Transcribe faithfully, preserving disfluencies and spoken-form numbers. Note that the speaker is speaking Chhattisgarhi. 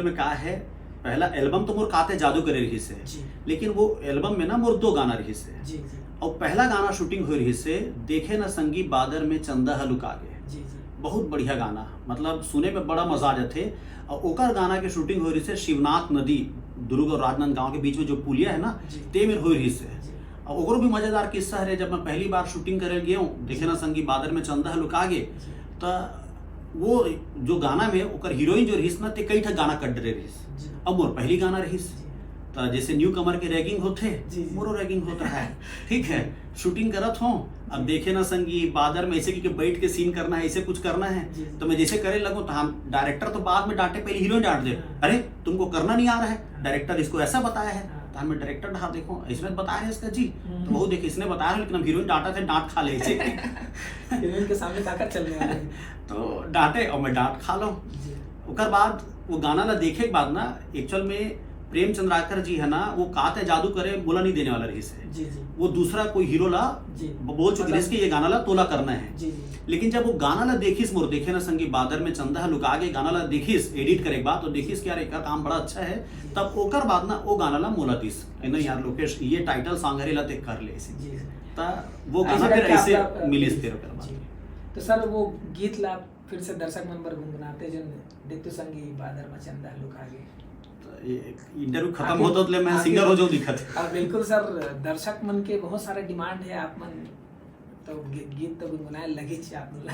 में का है, पहला एल्बम तो मोर काते जादू करे रहिस हे, जी। लेकिन वो एल्बम में ना मोर दो गाना रहिस हे। जी जी। और पहला गाना शूटिंग हो रहिस हे, देखे ना संगी बादर में चंदा ह लुका गे। जी जी। बहुत बढ़िया गाना, मतलब सुने में बड़ा मजा आ जाथे। और ओकर गाना के शूटिंग हो रहिस हे शिवनाथ नदी, दुर्ग और राजनांदगांव के बीच में जो पुलिया है ना, जी। ते मेर हो रहिस हे। जी। और ओकरो भी मजेदार किस्सा है, जब मैं पहली बार शूटिंग करे गए हूँ, देखे ना संगी बादर में चंदा ह लुका गे, जी। त वो जो गाना में ओकर हीरोइन जो रहिस ना, ते कई ठा गाना कट डरे रहिस। जी। अब मोर पहली गाना रहिस, जी। त जैसे न्यू कमर के रैगिंग होथे, जी, जी। मोरो रैगिंग होत रहा है। ठीक है, शूटिंग करत हूँ, अब देखे ना संगी बादर में ऐसे कि बैठ के सीन करना है, ऐसे कुछ करना है, जी, जी। तो मैं जैसे करे लगूँ, तो हम डायरेक्टर तो बाद में डांटे, पहले हीरोइन डांट दे, हाँ। "अरे, तुमको करना नहीं आ रहा है, हाँ। डायरेक्टर इसको ऐसा बताया है।" हाँ। तो मैं डायरेक्टर डांट देखो, इसने बताया है इसका जी, हम्म। तो वो देखे इसने बताया है, लेकिन हम हीरोइन डांटा थे, डांट खा ले इसे। हीरोइन के सामने ताकत चलने वाली है। तो डांटे और मैं डांट खा लो। जी। ओकर बाद वो गाना ला देखे के बाद ना, एक्चुअल में प्रेम चंद्राकर जी है ना, वो काते जादू करे मोला नहीं देने वाला रहिस हे। जी जी। वो दूसरा कोई हीरो ला जी। ब-, बोल चुके रहिस कि ये गाना ला तोला करना है। जी जी। लेकिन जब वो गाना ला देखिस, मोर देखे ना संगी बादर में चंदा ह लुका गे गाना ला देखिस, एडिट करे के बाद तो देखिस कि यार, एकर काम बड़ा अच्छा है। जी। तब ओकर बाद ना वो गाना ला मोला दिस कि नहीं यार लोकेश, ये टाइटल सॉन्ग हरे ला ते कर ले इसे। जी जी। त वो ऐसे गाना फिर करके ऐसे आपका मिलिस जी, तेरे ओकर बाद। जी। तो सर, वो गीत ला फिर से दर्शक मन बर गुनगुनाते, जन देख तो संगी बादर में चंदा ह लुका गे। त ये इंटरव्यू खत्म आखिर- होता तो ले मैं आखिर- सिंगर हो जाऊँ दिखत। अब बिल्कुल सर, दर्शक मन के बहुत सारे डिमांड है, आप मन तो गी-, गीत तो गुनगुनाए लगे छे आप मन ला।